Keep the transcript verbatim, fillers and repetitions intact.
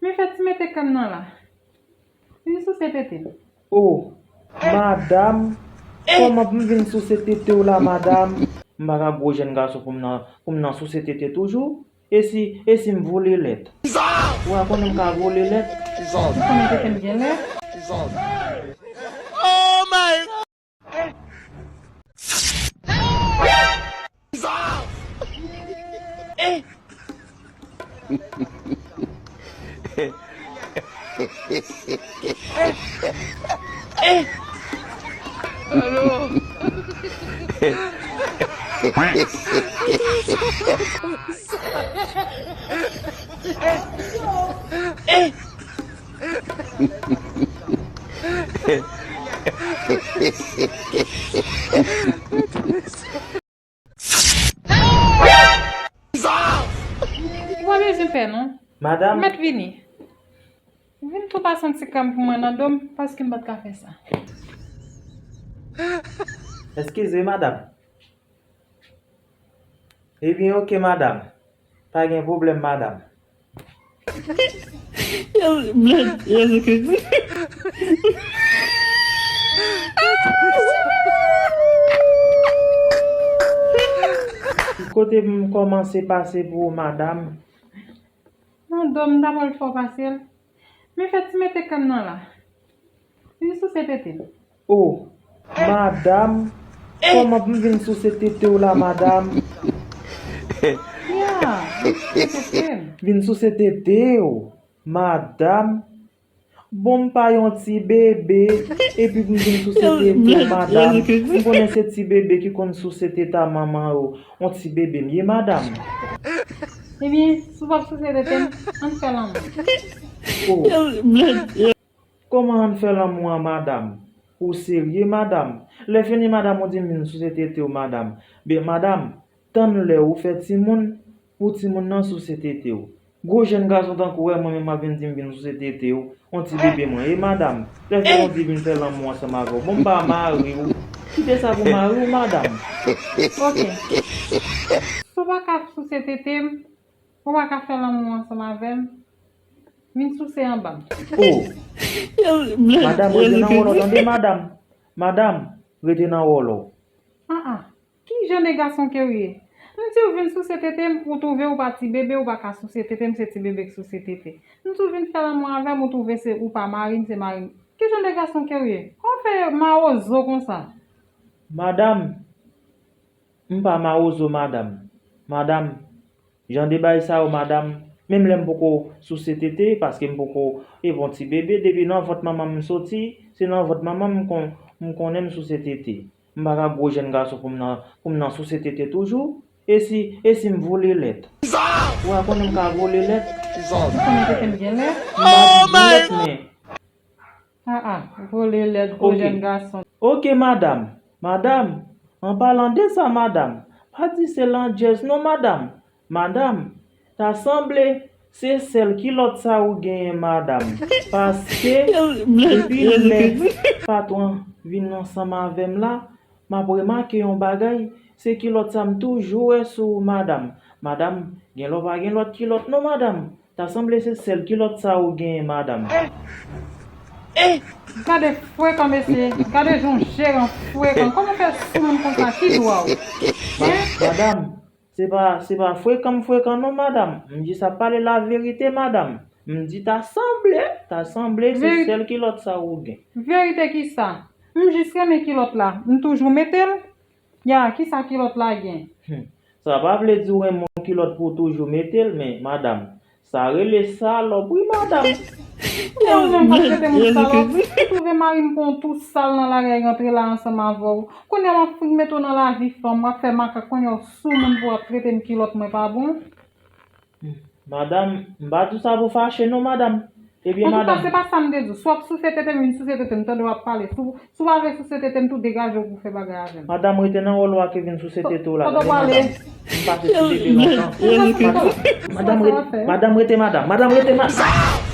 Men fè ti mete kan nan la. Vin souse tete m. Oh, madanm, kòman pou m vin souse tete w la, madanm? M pa ka gwo jèn gason pou m nan, pou m nan souse tete toujou? E si, e si m vole lèt? Ou a konnen m ka vole lèt? Ou konnen tete m gen lèt? Ou pa bezwen pè non. Madanm. Mèt vini. Vin tou pase yon ti krèm pou mwen nan do m, paske m pa t ka fè sa. Eskize, madanm. Ebyen, oke, madanm. Pa gen pwoblèm, madanm. Kote m kòmanse pase pou ou, madanm? Nan do m, m ta pral fè w pase l. Men fè ti mete kan nan la. Vin souse tete m. Oh, madanm, kòman pou m vin souse tete w la, madanm? Ya, vin souse tete m. Vin souse tete w, madanm. Bon, m pa yon ti bebe, epi pou m vin souse tete w, madanm. M konnen se ti bebe ki konn souse teta manman yo. Yon ti bebe m ye, madanm. Ebyen, si w p ap souse tete m, ann fè lanmou. Oh. Kòman ann fè lanmou an, madanm? Ou serye, madanm? Lè fini, madanm, ou di m vin souse tete w, madanm. Ben, madanm, tann lè ou fè timoun, pou timoun nan souse tete w. Gwo jèn gason tankou w, mwen menm w ap vin di m vin souse tete w. Yon ti bebe mwen ye, madanm. Lè fini ou di vin fè lanmou ansanm avè w. Bon, m pa mari w. Kite sa pou mari w, madanm. Oke. Si w pa ka souse tete m, ou pa ka fè lanmou ansanm avè m, vin souse anba m. Oh. Madanm, rete nan wòl ou, tande, madanm. Madanm, rete nan wòl ou. Ah, ah. Ki jan de gason ke w ye? M di w vin souse tete m, ou twouve ou pa ti bebe, ou pa ka souse tete m, se ti bebe k souse tete. M di w vin fè lanmou avè m, ou twouve se ou pa mari m, se mari m. Ki jan de gason ke w ye? Kòman w fè mawozo konsa? Madanm, m pa mawozo, madanm. Madanm, jan de bagay sa yo, madanm, menm lè m poko souse tete, paske m poko, e bon, ti bebe, depi nan vant manman m soti, se nan vant manman m kon, m konnen m souse tete. M pa ka gwo jèn gason pou m nan, pou m nan souse tete toujou. E si, e si m vole lèt? Ou a konnen m ka vole lèt. Ou konnen tete m gen lèt? M pa di gen lèt, men. Ah, ah, vole lèt, gwo jèn gason. Oke, madanm. Madanm, an palan de sa, madanm, pa di se landjèz non, madanm. Madanm, ta sanble se sèl kilòt sa ou genyen, madanm. Paske depi lè patwon vin ansanm avè m la, m ap remake yon bagay, se kilòt sa m toujou wè sou ou, madanm. Madanm, gen lè w pa gen lòt kilòt non, madanm. Ta sanble se sèl kilòt sa ou genyen, madanm. Gade frekan, mesye. Gade jan w jeran frekan. Kòman w fè sou moun konsa? Ki dwa w? Madanm, se pa, se pa frekan m frekan non, madanm. M jis ap pale laverite, madanm. M di ta sanble, ta sanble se sèl kilòt sa ou gen. Verite ki sa? M jis renmen kilòt la. M toujou mete l. Ya, kisa kilòt la gen? Hmm. Sa pa vle di w renmen yon kilòt pou w toujou mete l, men, madanm, sa rele salòp, wi, madanm. Ou menm k ap trete m salòp, ou twouve mari m pran yon tou sal nan lari a, l rantre la ansanm avè w. Kounye a m ap fin mete w nan lavi fanm, w ap fè makak, kounye a w sou moun pou w ap trete m kilòt mwen pa bon. Madanm, m pa di w sa pou fache non, madanm. Ebyen, madanm. Antouka, se pa sa m te di w. Si w ap souse tete m, vin souse tete m, tande w ap pale. Si w, si w pa vle souse tete m tou, degaje w pou w fè bagay avè m. Madanm, rete nan wòl ou a ke vin souse tete w la, tande, madanm. M pase sou bebe lontan. Madanm, madanm, rete, madanm, rete, madanm. Madanm, rete, madanm.